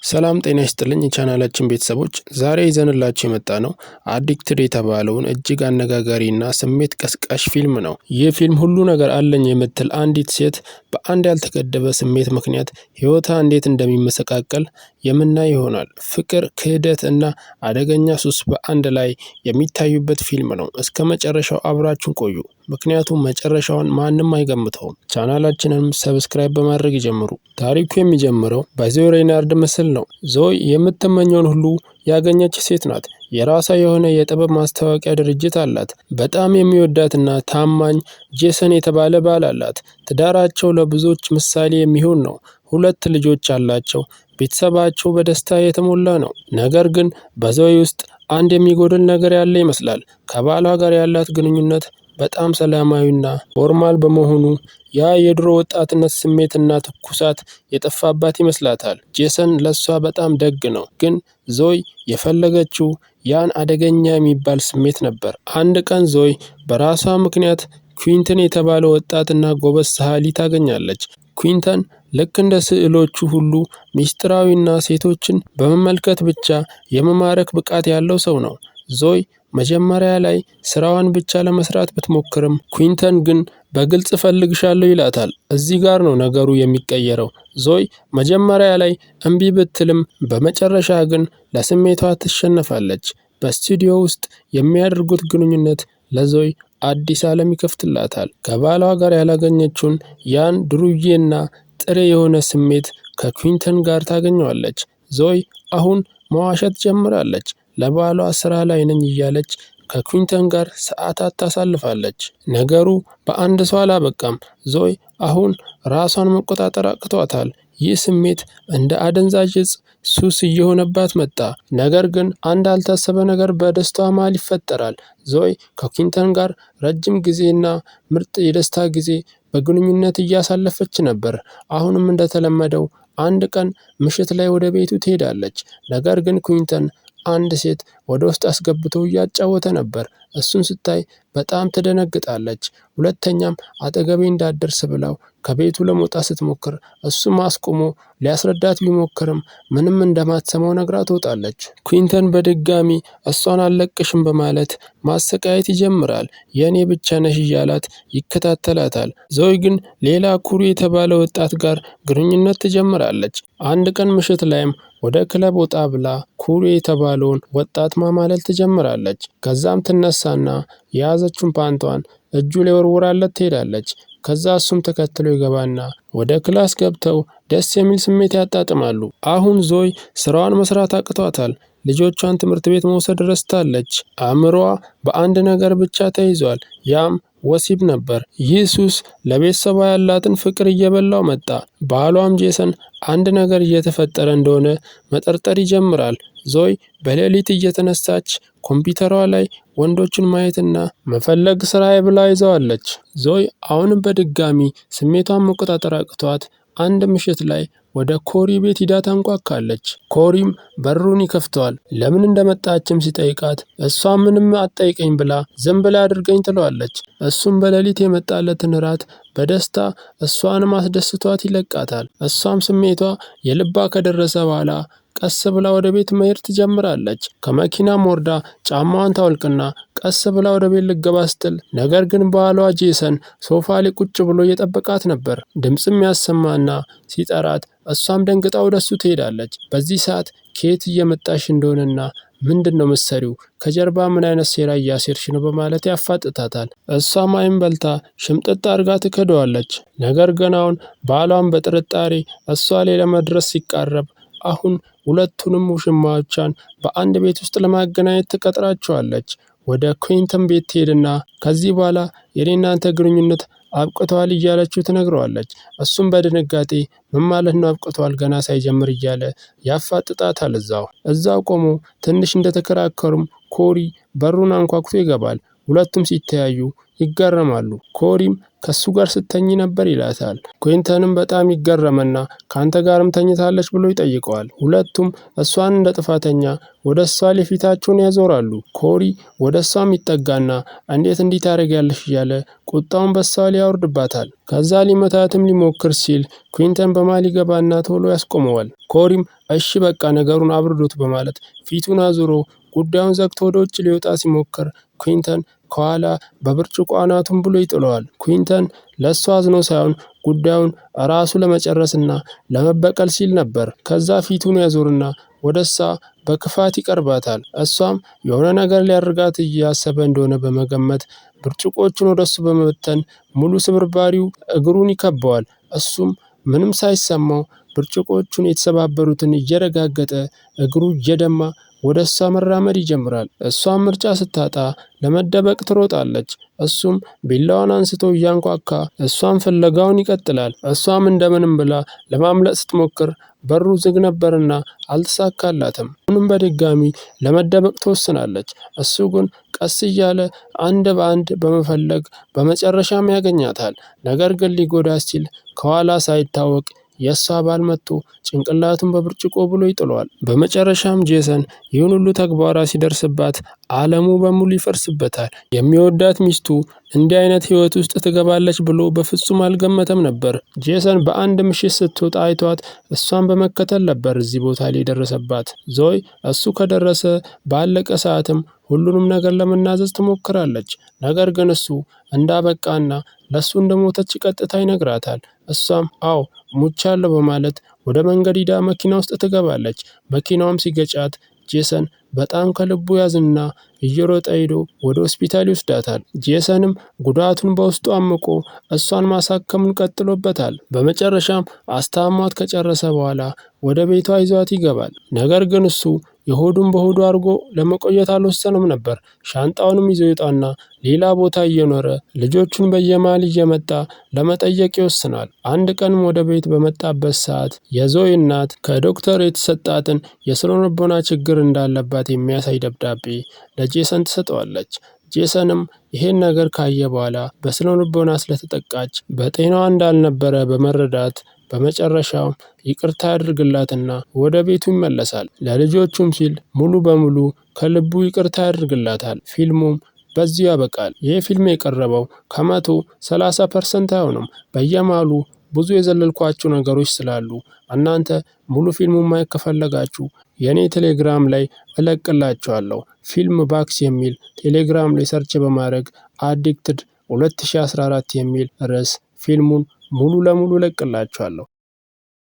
ሰላም ጤና ይስጥልኝ የቻናላችን ቤተሰቦች፣ ዛሬ ይዘንላችሁ የመጣነው Addicted የተባለውን እጅግ አነጋጋሪና ስሜት ቀስቃሽ ፊልም ነው። ይህ ፊልም ሁሉ ነገር አለኝ የምትል አንዲት ሴት በአንድ ያልተገደበ ስሜት ምክንያት ሕይወቷ እንዴት እንደሚመሰቃቀል የምናይ ይሆናል። ፍቅር፣ ክህደት እና አደገኛ ሱስ በአንድ ላይ የሚታዩበት ፊልም ነው። እስከ መጨረሻው አብራችሁን ቆዩ፣ ምክንያቱም መጨረሻውን ማንም አይገምተውም። ቻናላችንንም subscribe በማድረግ ይጀምሩ። ታሪኩ የሚጀምረው በዞይ ሬናርድ ምስል ነው። ዞይ የምትመኘውን ሁሉ ያገኘች ሴት ናት። የራሷ የሆነ የጥበብ ማስታወቂያ ድርጅት አላት። በጣም የሚወዳትና ታማኝ ጄሰን የተባለ ባል አላት። ትዳራቸው ለብዙዎች ምሳሌ የሚሆን ነው። ሁለት ልጆች አላቸው። ቤተሰባቸው በደስታ የተሞላ ነው። ነገር ግን በዞይ ውስጥ አንድ የሚጎድል ነገር ያለ ይመስላል። ከባሏ ጋር ያላት ግንኙነት በጣም ሰላማዊና formal በመሆኑ ያ የድሮ ወጣትነት ስሜትና ትኩሳት የጠፋባት ይመስላታል። ጄሰን ለሷ በጣም ደግ ነው፣ ግን ዞይ የፈለገችው ያን አደገኛ የሚባል ስሜት ነበር። አንድ ቀን ዞይ በራሷ ምክንያት ኩዊንተን የተባለ ወጣትና ጎበዝ ሰዓሊ ታገኛለች። ኩዊንተን ልክ እንደ ስዕሎቹ ሁሉ ሚስጥራዊና ሴቶችን በመመልከት ብቻ የመማረክ ብቃት ያለው ሰው ነው። ዞይ መጀመሪያ ላይ ስራዋን ብቻ ለመስራት ብትሞክርም ኩዊንተን ግን በግልጽ እፈልግሻለሁ ይላታል። እዚህ ጋር ነው ነገሩ የሚቀየረው። ዞይ መጀመሪያ ላይ እምቢ ብትልም በመጨረሻ ግን ለስሜቷ ትሸነፋለች። በስቱዲዮ ውስጥ የሚያደርጉት ግንኙነት ለዞይ አዲስ ዓለም ይከፍትላታል። ከባሏ ጋር ያላገኘችውን ያን ዱርዬና ጥሬ የሆነ ስሜት ከኩዊንተን ጋር ታገኘዋለች። ዞይ አሁን መዋሸት ጀምራለች። ለባሏ ስራ ላይ ነኝ እያለች ከኩዊንተን ጋር ሰዓታት ታሳልፋለች። ነገሩ በአንድ ሰው አላበቃም። ዞይ አሁን ራሷን መቆጣጠር አቅቷታል። ይህ ስሜት እንደ አደንዛዥ እጽ ሱስ እየሆነባት መጣ። ነገር ግን አንድ ያልታሰበ ነገር በደስታዋ መሃል ይፈጠራል። ዞይ ከኩዊንተን ጋር ረጅም ጊዜና ምርጥ የደስታ ጊዜ በግንኙነት እያሳለፈች ነበር። አሁንም እንደተለመደው አንድ ቀን ምሽት ላይ ወደ ቤቱ ትሄዳለች። ነገር ግን ኩዊንተን አንድ ሴት ወደ ውስጥ አስገብቶ እያጫወተ ነበር። እሱን ስታይ በጣም ትደነግጣለች። ሁለተኛም አጠገቤ እንዳትደርስ ብላው ከቤቱ ለመውጣት ስትሞክር እሱም አስቆሞ ሊያስረዳት ቢሞክርም ምንም እንደማትሰማው ነግራ ትወጣለች። ኩዊንተን በድጋሚ እሷን አልለቅሽም በማለት ማሰቃየት ይጀምራል። የኔ ብቻ ነሽ እያላት ይከታተላታል። ዞይ ግን ሌላ ኩሪ የተባለ ወጣት ጋር ግንኙነት ትጀምራለች። አንድ ቀን ምሽት ላይም ወደ ክለብ ወጣ ብላ ኩሪ የተባለውን ወጣት ማማለል ትጀምራለች። ከዛም ትነሳና የያዘችውን ፓንቷን እጁ ላይ ወርውራለት ትሄዳለች። ከዛ እሱም ተከትሎ ይገባና ወደ class ገብተው ደስ የሚል ስሜት ያጣጥማሉ። አሁን ዞይ ስራዋን መስራት አቅቷታል። ልጆቿን ትምህርት ቤት መውሰድ ረስታለች። አእምሯ በአንድ ነገር ብቻ ተይዟል። ያም ወሲብ ነበር። ይህ ሱስ ለቤተሰቧ ያላትን ፍቅር እየበላው መጣ። ባሏም ጄሰን አንድ ነገር እየተፈጠረ እንደሆነ መጠርጠር ይጀምራል። ዞይ በሌሊት እየተነሳች ኮምፒውተሯ ላይ ወንዶችን ማየትና መፈለግ ስራዬ ብላ ይዘዋለች። ዞይ አሁንም በድጋሚ ስሜቷን መቆጣጠር አቅቷት አንድ ምሽት ላይ ወደ ኮሪ ቤት ሂዳ ታንኳኳለች። ኮሪም በሩን ይከፍተዋል። ለምን እንደመጣችም ሲጠይቃት እሷ ምንም አትጠይቀኝ ብላ ዝም ብላ አድርገኝ ትለዋለች። እሱም በሌሊት የመጣለትን እራት በደስታ እሷንም አስደስቷት ይለቃታል። እሷም ስሜቷ የልቧ ከደረሰ በኋላ ቀስ ብላ ወደ ቤት መሄድ ትጀምራለች። ከመኪናም ወርዳ ጫማዋን ታወልቅና ቀስ ብላ ወደ ቤት ልገባ ስትል ነገር ግን ባሏ ጄሰን ሶፋ ላይ ቁጭ ብሎ እየጠበቃት ነበር። ድምፅም ያሰማና ሲጠራት እሷም ደንግጣ ወደሱ ትሄዳለች። በዚህ ሰዓት ከየት እየመጣሽ እንደሆነና ምንድን ነው ምሰሪው? ከጀርባ ምን አይነት ሴራ እያሴርሽ ነው? በማለት ያፋጥታታል። እሷም አይን በልታ ሽምጥጥ አድርጋ ትክደዋለች። ነገር ግን አሁን ባሏን በጥርጣሬ እሷ ላይ ለመድረስ ሲቃረብ አሁን ሁለቱንም ውሽማዎቿን በአንድ ቤት ውስጥ ለማገናኘት ትቀጥራቸዋለች። ወደ ኩዊንተን ቤት ትሄድና ከዚህ በኋላ የኔና አንተ ግንኙነት አብቅተዋል እያለችው ትነግረዋለች። እሱም በድንጋጤ ምን ማለት ነው አብቅተዋል ገና ሳይጀምር እያለ ያፋጥጣታል። እዛው እዛው ቆሞ ትንሽ እንደተከራከሩም ኮሪ በሩን አንኳኩቶ ይገባል። ሁለቱም ሲተያዩ ይገረማሉ። ኮሪም ከሱ ጋር ስተኝ ነበር ይላታል። ኩዊንተንም በጣም ይገረመና ከአንተ ጋርም ተኝታለች ብሎ ይጠይቀዋል። ሁለቱም እሷን እንደ ጥፋተኛ ወደ እሷ ላይ ፊታቸውን ያዞራሉ። ኮሪ ወደ እሷም ይጠጋና እንዴት እንዲህ ታደርጊያለሽ እያለ ቁጣውን በሷ ላይ ያወርድባታል። ከዛ ሊመታትም ሊሞክር ሲል ኩዊንተን በመሃል ይገባና ቶሎ ያስቆመዋል። ኮሪም እሺ በቃ ነገሩን አብርዶት በማለት ፊቱን አዙሮ ጉዳዩን ዘግቶ ወደ ውጭ ሊወጣ ሲሞክር ኩዊንተን ከኋላ በብርጭቆ አናቱን ብሎ ይጥለዋል። ኩዊንተን ለእሷ አዝኖ ሳይሆን ጉዳዩን ራሱ ለመጨረስና ለመበቀል ሲል ነበር። ከዛ ፊቱን ያዞርና ወደ እሷ በክፋት ይቀርባታል። እሷም የሆነ ነገር ሊያደርጋት እያሰበ እንደሆነ በመገመት ብርጭቆቹን ወደ እሱ በመበተን ሙሉ ስብርባሪው እግሩን ይከበዋል። እሱም ምንም ሳይሰማው ብርጭቆቹን የተሰባበሩትን እየረጋገጠ እግሩ እየደማ ወደ እሷ መራመድ ይጀምራል። እሷም ምርጫ ስታጣ ለመደበቅ ትሮጣለች። እሱም ቢላዋን አንስቶ እያንኳኳ እሷን ፍለጋውን ይቀጥላል። እሷም እንደምንም ብላ ለማምለጥ ስትሞክር በሩ ዝግ ነበርና አልተሳካላትም። አሁንም በድጋሚ ለመደበቅ ትወስናለች። እሱ ግን ቀስ እያለ አንድ በአንድ በመፈለግ በመጨረሻም ያገኛታል። ነገር ግን ሊጎዳ ሲል ከኋላ ሳይታወቅ የእሷ ባል መጥቶ ጭንቅላቱን በብርጭቆ ብሎ ይጥለዋል። በመጨረሻም ጄሰን ይህን ሁሉ ተግባሯ ሲደርስባት ዓለሙ በሙሉ ይፈርስበታል። የሚወዳት ሚስቱ እንዲህ አይነት ህይወት ውስጥ ትገባለች ብሎ በፍጹም አልገመተም ነበር። ጄሰን በአንድ ምሽት ስትወጣ አይቷት እሷን በመከተል ነበር እዚህ ቦታ ላይ የደረሰባት። ዞይ እሱ ከደረሰ ባለቀ ሰዓትም ሁሉንም ነገር ለመናዘዝ ትሞክራለች። ነገር ግን እሱ እንዳበቃና ለሱ እንደሞተች ቀጥታ ይነግራታል። እሷም አዎ ሙቻለሁ በማለት ወደ መንገድ ሂዳ መኪና ውስጥ ትገባለች። መኪናውም ሲገጫት ጄሰን በጣም ከልቡ ያዝና እየሮጠ ሄዶ ወደ ሆስፒታል ይወስዳታል። ጄሰንም ጉዳቱን በውስጡ አምቆ እሷን ማሳከሙን ቀጥሎበታል። በመጨረሻም አስታሟት ከጨረሰ በኋላ ወደ ቤቷ ይዟት ይገባል። ነገር ግን እሱ የሆዱን በሆዱ አድርጎ ለመቆየት አልወሰነም ነበር። ሻንጣውንም ይዞ ይወጣና ሌላ ቦታ እየኖረ ልጆቹን በየመሃል እየመጣ ለመጠየቅ ይወስናል። አንድ ቀንም ወደ ቤት በመጣበት ሰዓት የዞይ እናት ከዶክተር የተሰጣትን የስነልቦና ችግር እንዳለባት የሚያሳይ ደብዳቤ ለጄሰን ትሰጠዋለች። ጄሰንም ይሄን ነገር ካየ በኋላ በስነልቦና ስለተጠቃች በጤናዋ እንዳልነበረ በመረዳት በመጨረሻው ይቅርታ ያደርግላትና ወደ ቤቱ ይመለሳል። ለልጆቹም ሲል ሙሉ በሙሉ ከልቡ ይቅርታ ያደርግላታል። ፊልሙም በዚሁ ያበቃል። ይህ ፊልም የቀረበው ከ100 30% አይሆንም። በየመሃሉ ብዙ የዘለልኳቸው ነገሮች ስላሉ እናንተ ሙሉ ፊልሙን ማየት ከፈለጋችሁ የኔ ቴሌግራም ላይ እለቅላችኋለሁ። ፊልም ባክስ የሚል ቴሌግራም ላይ search በማድረግ Addicted 2014 የሚል ርዕስ ፊልሙን ሙሉ ለሙሉ እለቅላችኋለሁ።